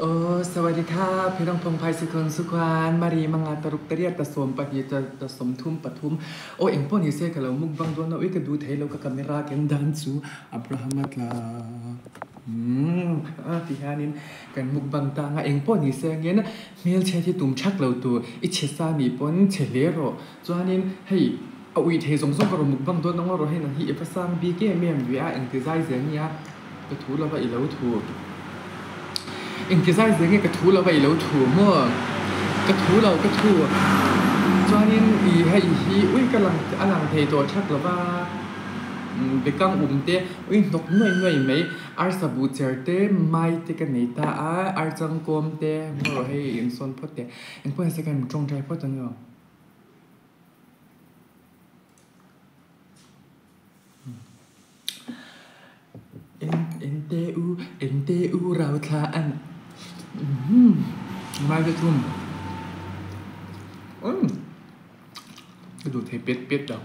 Aw สวัสดีครับพี่น้องพงษ์ไพสุคนสุขานมารีมังงาตรุกตะเรียตะสวมปะฮีตะตะสมทุมปะทุมโอเอ็งปอนี่เซกะlo mukbang dawn a ui ka duh thei lo ka camera ken dan chu Abraham a tla umm a ti hianin kan mukbang tang a eng pawh ni se angin hmelchhe hi tum thak lo tur i chhe sa nih pawn chhe hle rawh chuanin hei a ui thei zawng zawng ka rawn mukbang dawn ang erawh hei nang hi i va sang bik em em ve a engti zai zel nia ka thu lova i lo thu engti zai zel nge ka thu lova i lo thu maw ka thu lo ka thu chuanin i hei hi ui ka lang a lang thei tawh thak lova bekang um te ui hnawk nuai nuai mai arsa buh cher te mai te ka nei ta a archangkawm te erawh hei insawn phawt teh engpawh nise khan tawngtai phawt ang emaw. En te u, en te u rau thla an Mai te thum Ka duh thei pet pet lo.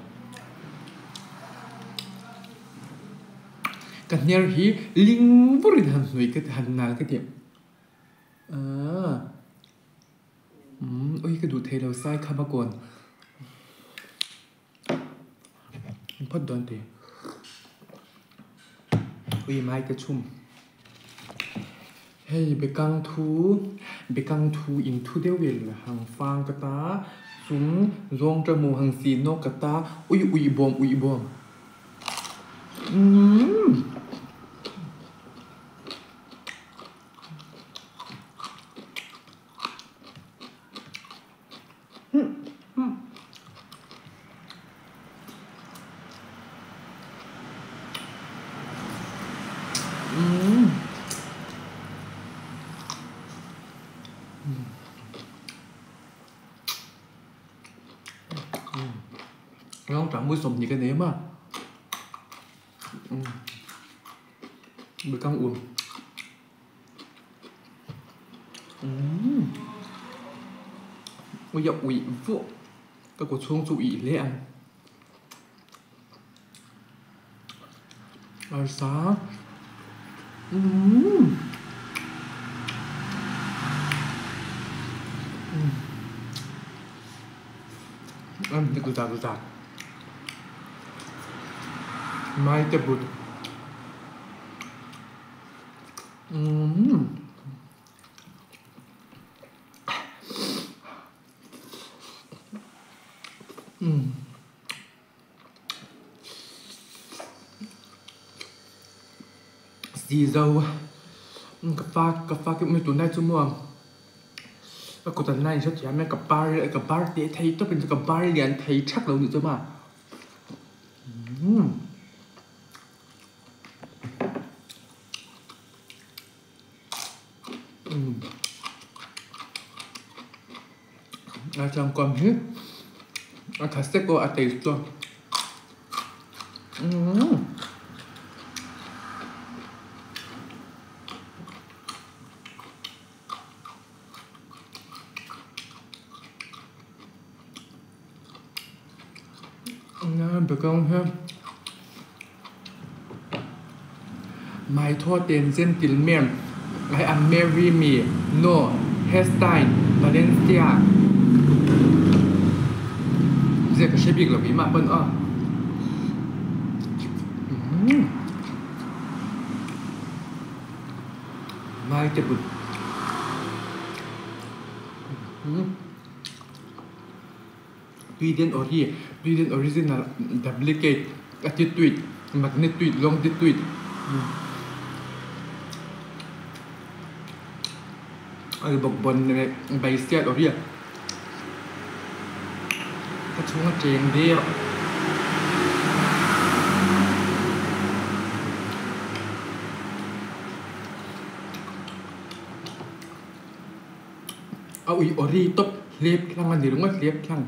Ka hner hi ling vurin han hnawih ka han nal ka ti. Umm ui ka duh thei lo sai kham a kawn phawt dawn tih ui mai ka chhum hei bekang thu bekang thu in thu deuh vel hang fang ka ta chung zawng ta mu hang si nawk ka ta ui ui bawm ui bawm umm. Lawngtlangmui 20 ka nei a Bekang um. Ui a uih vuah ka kaw chhung chu uih hle ang. Arsa. Mai te but. Sizo ka fa ka fa ki mi tunlai chu maw ka kut an la inhre thiam e ka bar ka bar teh thei tawp in ka bar lian thei thak lo nih chu maw. A changkawm hi a tha sek aw a taste chu. Bekang hi My thought in gentleman I am marry me no hairstyle Valencia Zia ka hre bik lo keimah pawn aw. Mai te but. Tuiden ori, tuiden original duplicate a ti tuit, magnet tuit, long ti tuit. Ai bawkbawn leh baisiat ori a ka chhung a cheng der. A ui ori tawp hlep thlang a ni ringawt hlep thlang.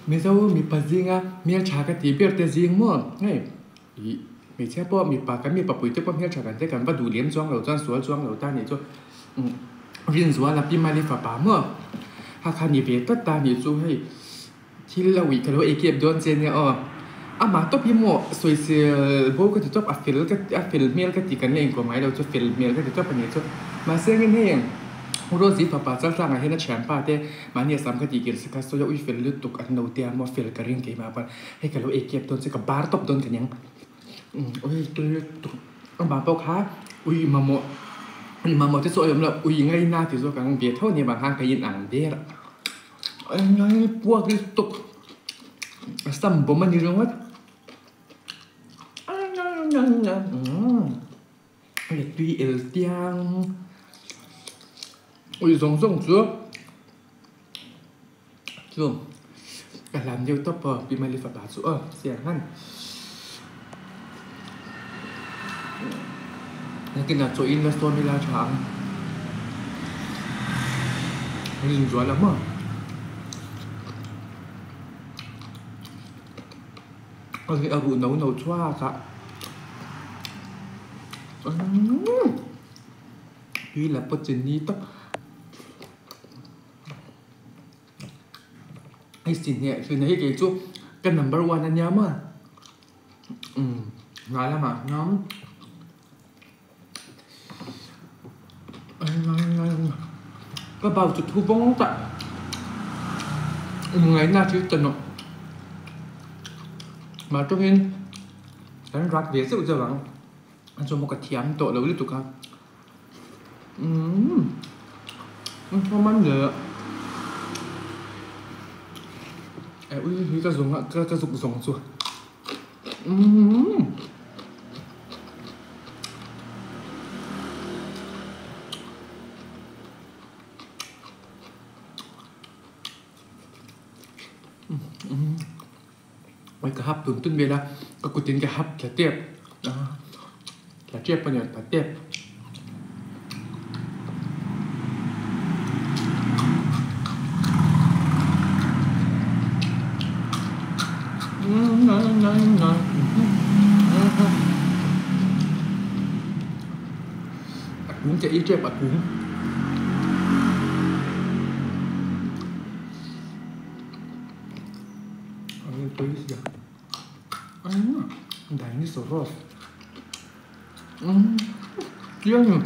Mizo mipa zinga hmeltha ka tih ber te zing maw hei ih hmeichhia pawh mipa kan mipa pui te pawh hmeltha kan te kan va duh lem chuang lo chuan sual chuang lo ta nih chu. Rinzuala Pi Mali fapa maw? Ha kha ni ve tlat ta nih chu hei thil a uih ka lo ei kep dawn che nia aw. Amah tawp hi maw sawisel bo ka ti tawp a fel ka a fel hmel ka ti kan la inkawm ngai lo chu fel hmel ka ti tawp a nih chu. Mahse engin hei Rosie fapa chaltlangah hian a thianpa te mahni a sam ka tih kir se kha sawi a ui fel lutuk an lo tia maw fel ka ring keimah pawn hei ka lo ei kep dawn che ka bar tawp dawn ka niang. Ui tui lutuk amah pawh kha ui mamawh ui mamawh te chu a awm lo ui ngaina tih zawk ang ve tho ania vang khan ka in ang der a ngai puak lutuk a sam bawm a ni ringawt hei tui el tiang ui zawng zawng chu. Chu ka hlan deuh tawp aw Pi Mali fapa chu aw siang han. Nakinah chaw in la sawn ila tha ang. An inzual ang maw? Ani a ruh no no chhuak a. Tui la pawt chin ni tawp. Hei sinhne sinhne hi kei chu ka number one a nia maw umm hnai lamah hian ka bau chu thu vawng tak inngaihna thil ta nawh mah tawngin kan rak ve zeuh zeuh ang a chu maw ka thiam tawh lo lutuk a. Umm man leh eh ui hi ka zawng a ka zuk zawng chu umm ui ka hap tun tun vel a ka kut in ka hap thla tep thla tep a ni thla tep. A kung che i tep a kung. Dinosaur chiang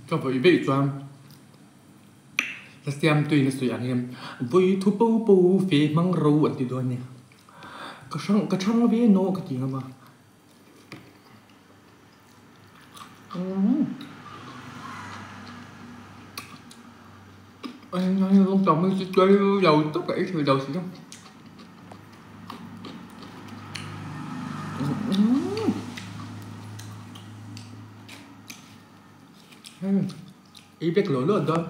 Ka vawi veih chuan. Ka siam tui na sawi ang hian vawi thu po po fe hmang ro an ti dawn a ni. Ka hrang ka chhang ve naw ka ti ngam a. Tất cả ít đầu xí không. I vek lo lo dawn.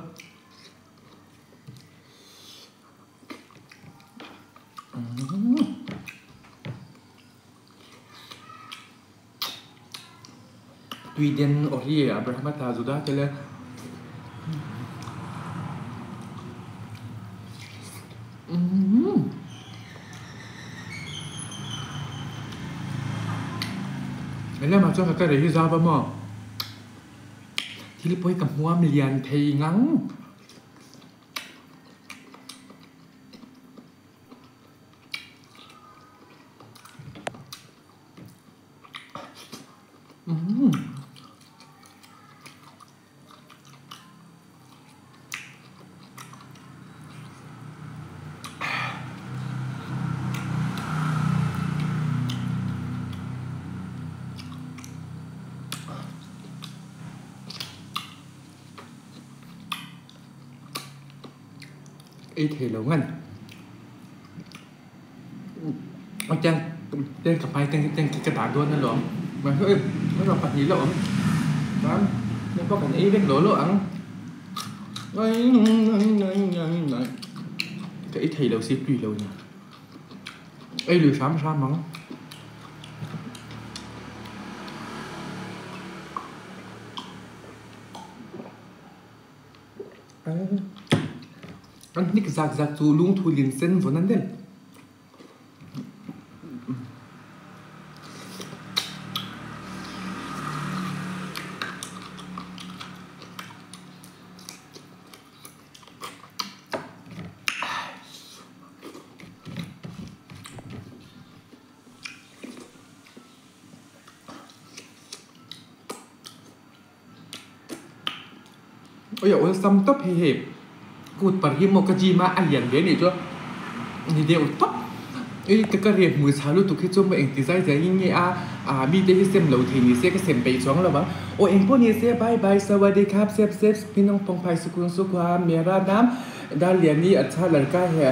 Tui den aw hi Abraham ata Judah te le Helamah chuan ka ka rei hi zau va maw? Thil pawi ka hmuam lian thei ngang. Ei thei lo ngan Tiang tiang ka hmai tiang tiang ka dah dawn alawm mahse eng erawh pahnih la awm chuan hei pawh kan ei vek lo lo ang ka ei thei lo si tui lo nia ei lui hram hram ang. An hnik zak zak chu lungthu lin sen vawn an del. Oi a awlsam tawp hei hei kut par hi maw ka gym a a lian ve anih chu ni deuh tawp ei ka ka riat hmui chhah lutuk hi chu maw engti zai zai in nge a ah mite hi sem lo thei ni se ka sem peih chuang lo ang aw engpawh ni se bye bye sawadee khap sep sep pinawng pawng phai sukun sukhua mera naam Daliani acha ladka hai.